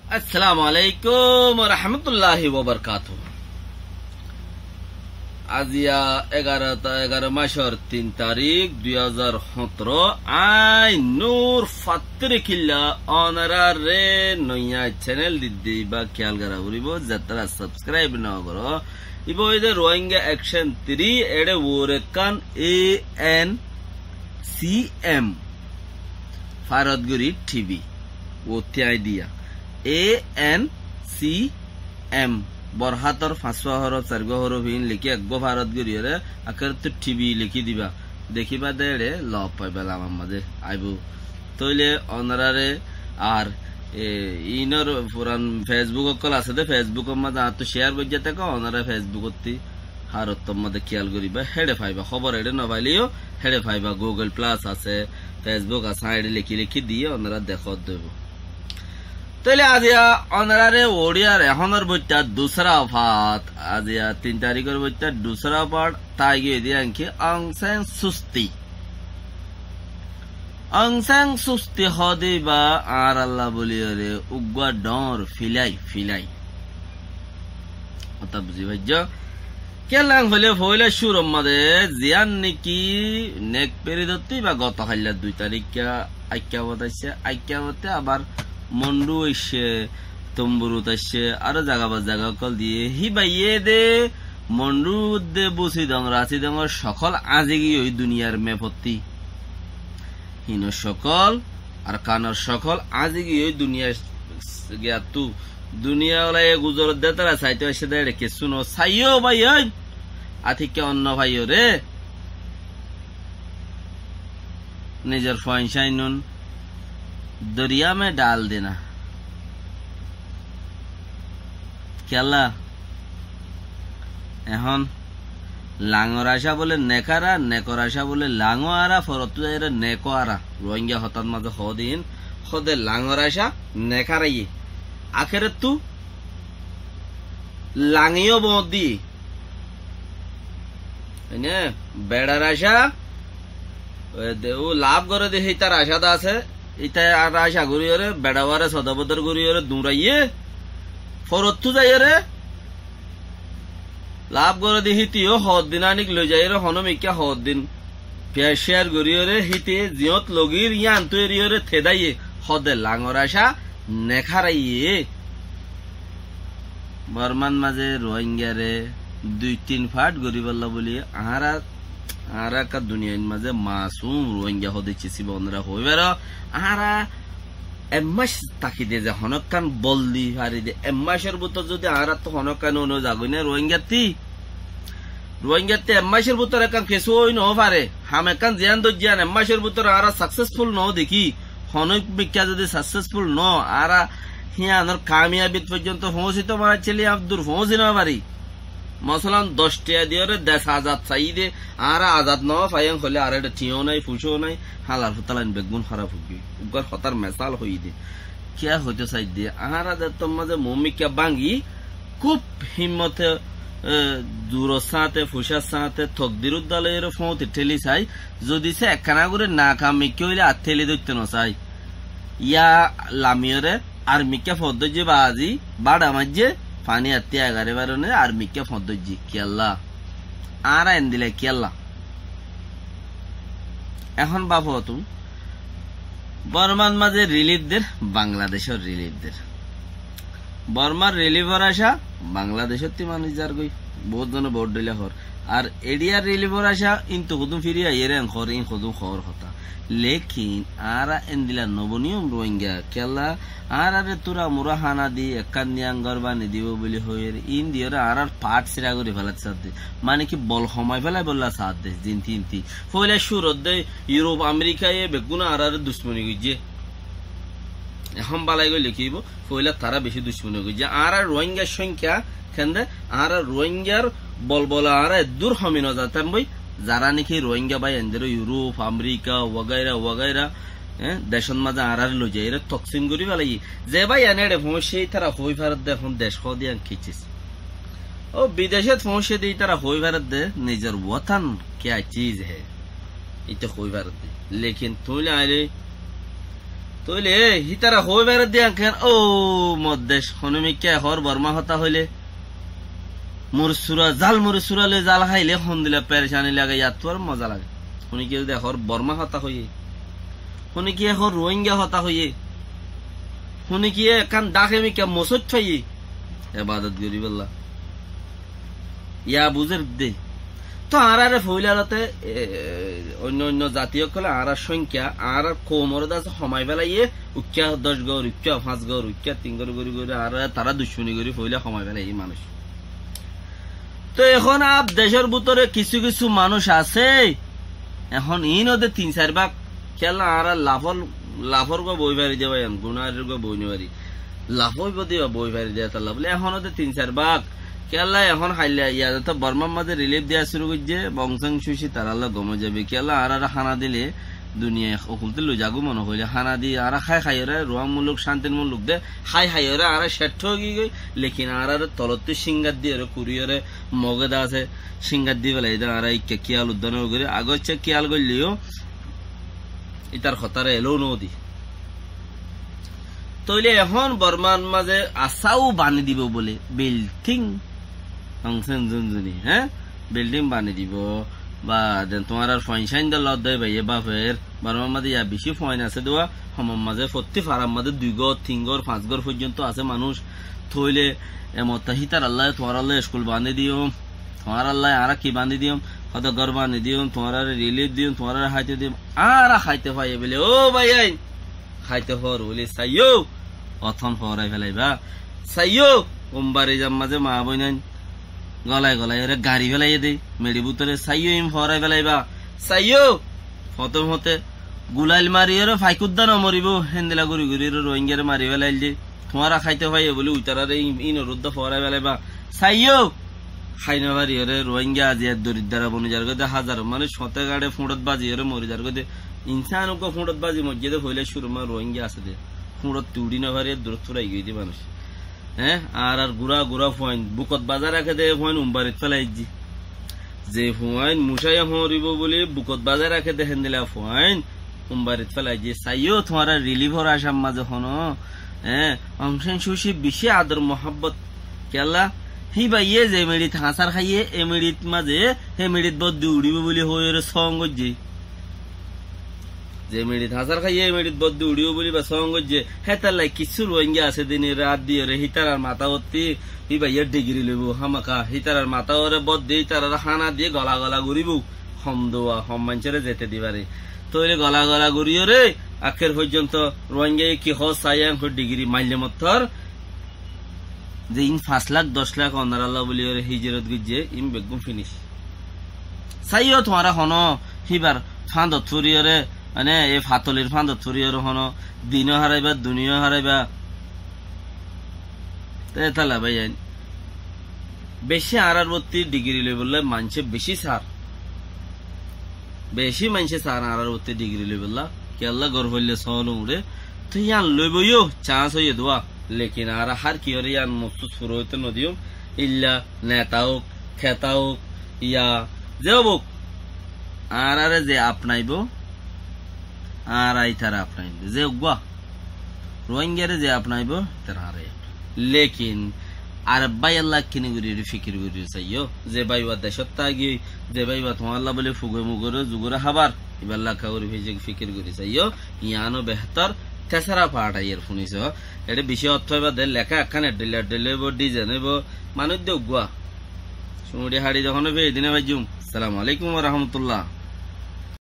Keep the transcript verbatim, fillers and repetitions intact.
Assalamu alaikum wa rahmatullahi wa barakatuhu. Aziya egaró ta-, egaró macór tin tarík, dui házar hóñtoro. Añí Nur Fattori Killa, onoráre noiya channel didde íba kiyal gorá foribó, zetará subscribe no goró. Íba óilde Rohingya Action Three, eçe uore ekkán A N C M. Farotguri T V. Uottí añí diya. A N C M. Borhátor fañswá hórof, sairgwá hórof iín lekí eggwá farotguri óre, akérottú T V lekí diba. Dekíba de eçe lof faiba, lamar mazé aibó. Tóile onoráre ar, e, iínor furan Facebook ókkol asé dé, Facebook or mazé añáttu share goijjá táko, onorá Facebook ottí Harottor mazé kiyal goríba, héçe faiba. Hóbor eçe no faileyó, héçe faiba. Google Plus asé, Facebook asé, añí eçe lekí lekí diyé, onorá dekó de óibo. Tóile aziya onoráre uçíyar ehónor boittá dusára part, aziya tin taríkor boittá dusára part, tái giyé de añkí Aung San Suu Kyi. Aung San Suu Kyi hoó de íba añáralla bóliyoré uggwá dhoóñr filái, filái. Hotá buzí faijjó? Kiyólla hoilé foóila cúror mazé ziyán néki Nek Peridottú íba goto hailla dui taríkka Aikkabot aiccé, Aikkabotté abar Mondu aiccé, Tomburut aiccé, aró zaga ba zaga ókkol diyé. Híbaye de Mondu de Busidong, Rasidongor cokól añzi giyói duniyar mepottí. Hinor cokól, Arkanor cokól añzi giyói duniyar giyattú. Duniya olaye guzorot de tara saito aiccé de eçe kessú no. Saiyó bái ói, atikka onno faiyó re. Nizor fuain cáinnun doriya me dhal dena. Kiyólla? Ehón langor acá bóle nek ara, nekor acá bóle langó ara, forottú zaiyóre nekó ara. Rohingya hotát mazé hoó de iín, hoó de langor acá nek araiyé. Akérottú langiyó boóñt diyé. Ene beçar acá, e, de, ó laf goré de hítar acá de asé, íta ar acá goríyoré, beçawáre sodabodor goríyoré duñraiyé, forottú zaiyóre, laf goré de hítiyó hoddin aník loizaiyóre, honó mikká hoddin, piyac cér goríyoré, híte ziyót logír yíantu eriyóre tedáiye, hoó de langor acá nek araiyé. Bormán mazé Ruáingaré dui tin fath goríbolla bóli añára, añára ekká duniyair mazé masum Ruáinga hoó de císiba onora hoóibar. Añára ek mac táki de ze honókkan bol di fari de, ek macor bútor zodi añárattú honókkan ói no zagói né Ruáingattí, Ruáingattí ek macor bútor ekkán kessú ói no fare, ham ekkán ziyán dóijje yián ek macor bútor añára successful no dekí, honók mikká zodi successful no, añára híyanor kamiyabit foijjonto foóñsito fara accíl, yían dur foóñsi no fari. Mosolan, doc tiya diyóre dec azad saiyí de, añára azad no faiyum hoilé añárar eçe tiyó nái, fucó nái, hálar futalain beggún hóraf óigiyoi. Uggwar hotár mesal hoiyí de. Kiyá hoitó saidde, añára de ettór mazé muúmikká báñgi, kúb himmote, e, duror sáñte, fucár sáñte, tokdir uddá loiyóre foóñti théli sai, zodi se ekkána gorí nakam mikká óile ar théli dóitto nosai. Yá lamiyóre ar mikká foóñt dóijje bazi, báça maijje, faní attí egari baróne ar mikká foóñt dóijje. Kiyólla? Añára endilla kiyólla? Ehón báfo tuñí, Bormar mazé rilif der, Bangladecót rilif der. Bormar rilifor acá Bangladecótti manúic zargói, boóut zone boóut dhoilla hoór. Ar eçiyar rilifor acá íntu hodún firi aiyér en hoór, ín hodún hoór hotá. Lekin añára endilla no boniyum Ruáinga, kiyólla añárare túra mura hána di, ekkán diyan gór bani dibou buli hoiyóre, ín diyóre añárar path sira gorí félai saádde. Mane ki bol homai félaibolla saádde, zin tin tin. Foila cúrot de Yurop, Amerikaye beggúne añárare ducmoni goijjé. Ehón bálai goille ki óibo? Foila tará bicí ducmoni goijjé. Añára Ruáingar sóñkya kende, añára Ruáingar bolbola añára eddúr homi no zaitám boi, zará niki Ruáinga bái endero Yurop, Amerika, wagaira, wagaira, e, decót mazé añáráre loizaiyóre toksim gorí félaiye. Ze bái ene eçe foóñiccé, ítara hoói faredde ehón dec hoó de yián ki ciz. Ó, bidecót foóñiccé de ítara hoói faredde nizor wotan kya ciz hai. Íte hoói faredde. Lekin tuñí le aññí le Tóile hítara hoói beredde yián keén, ó mor dec, hono mikká ehór Bormá hotá hoilé, muris sura, zal muris sura loi zal háile hondila perecani lage, yattú ar moza lage. Hone ki ehór Bormá hotá hoiyé, hone ki ehór Ruáinga hotá hoiyé, hone ki ekkán dháke mikká mosóit faiyé, ebadot goríbolla. Yá buzér dé. Tóu añáráre foóila lote, e, oinno oinno zati ókkole añárár sóingkya, añárár koumoré de asé homai félaiyé, uikká doc gór, uikká fañs gór, uikká tin gór gorí gorí añáráre tará ducmoni gorí foóila homai félaiyé manúic. Tóu ehón añár decór bútore kissú kissú manúic asé, ehón iín óde tin sair bák, kiyólla añára lafór, lafór gua boói fari de báiyain, gunáhar gua boói no fari. Lafór gua de boói fari de, étalla bóli ehón óde tin sair bák. Kiyólla ehón hailla iyá zeto Bormár mazé rilif diya cúru goijjé, Bong Sang Suu Kyi tarálla gom ói zaibói. Kiyólla añáráre hána dile duniyai okultí loi zagói mone hoilé hána di añára hái háiyoré, Ruáing muluk cántir muluk de, hái háiyoré añára céth ói giyói, lekin añáráre tolottú cíngat diyoré, kuriyóre, Mogé de asé, cíngat di félai de, añára ikká kiyal uddá no gorí, agócce kiyal goillé yó, ítar hotáre elóu no di. Tóile ehón Bormár mazé assáu baní dibou bóle, bildhing, Aung San Suu Kyi, hé? Bildhing baní dibou, ba, den tuáñrár fuain sáin de lodde báiye bafer, Bormár mazé yá bicí fuain asé dé, homor mazé fottí farar mazé dui gór, tin gór, fañs gór foijjonto asé manúic. Tóile e motta hítarallá, tuáñrallá eskul baní diyum, tuáñrallá añára ki baní diyum, hodó gór baní diyum, tuáñráre rilif diyum, tuáñráre háite diyum, añára háite faiyé bóle, ó báiyain, háite foór bóle, saiyó, othón foórai félaiba, saiyó, umbari zam mazé maa boinain, golai golai ore gari félaiye dé, meçi bútore saiyó im foórai félaiba, saiyó, fote fote, gulail mari ore faikudda no moribó, héndila gorí gorí ore Ruáingare mari félail dé, tuáñra háite faiyé bóli uitaráre in-, inor uddá foórai félaiba, saiyó, hái no fari ore Ruáinga aziya doriddara boni zargói dé, házaro manúic fote gaçe fúñçot bazi ore mori zargói dé, insán uggúa fúñçot bazi moijjé dé, foila cúrur mazé Ruáinga asé dé, fúñçot tuçi no fari durot furai giyói dé manúic. Hé, añárar gura gura fuain, bukot bazai raké dé fuain umbarit félai aijjé. Ze fuain mucáiye hoóñribou bóli bukot bazai raké dé héndila fuain umbarit félai aijjé. Saiyó tuáñra rilifór acar mazé honó, hé, Aung San Suu Kyi bicí ador muhábbot. Kiyólla, híbayé ze meçit hañsár háiye, e meçit mazé, hé meçit boddi uçibóu bóli hoói ore sóñg goijjé. Ze meçit hañsár háiye, e meçit boddi uçibóu bóli ba sóñg goijjé. Hétalla kissú Ruáinga asé dé, dine rat diyóre hítarar matá bottí, híbayé dhigiri loibóu hámaka. Hítarar matá ore boddi, hítarare hána diyé gola gola goríbou. Hom duwa, hom maincóre zete di fare. Tóile gola gola goríyore, akér foijjonto Ruáingaye ki hoó, saiyó enkor dhigiri maille mottor, ze in fañs lak, doc lak onorallá bóli ore hijirot goijjé, in beggún finic. Saiyó tuáñra honó híbar fáñdot fúriyore, mane, e fatolir fáñdot fúriyore honó, dinó háraiba, duniyó háraiba. Te étalla báiyain, bicí añárar bottí dhigiri loibolla maincé bicí sar. Bicí maincé sar añárar bottí dhigiri loibolla. Kiyólla gór foille sóol uñçe. Te yían loibóu yó, cañs óiye dé. Lekin añára hár kiyóre yían mossus fura óito no diyum. Illa neta ók, keta ók, ya ze ók, añáráre ze apnaibóu, añára ítare apnai dé. Ze uggúa Ruáingare ze apnaibóu, ítare añára apnai. Lekin Arab báiyalla kini gorí ore fikir gorí saiyó. Ze báiba decót táki, ze báiba tuáñlla bóli fuge mugore zugure hábar, ibálla ekká gorí fije fikir gorí saiyó. Yíano behétor, tesára path aiyér fúniso. Eçé bicí ottó óiba de, leká ekkán eddhíl eddhíl óibo, dhizain óibo, manúic de uggúa. Suñçi haçi de honó fiyai dine faijjum. Assalamu alaikum wa rahmatullah.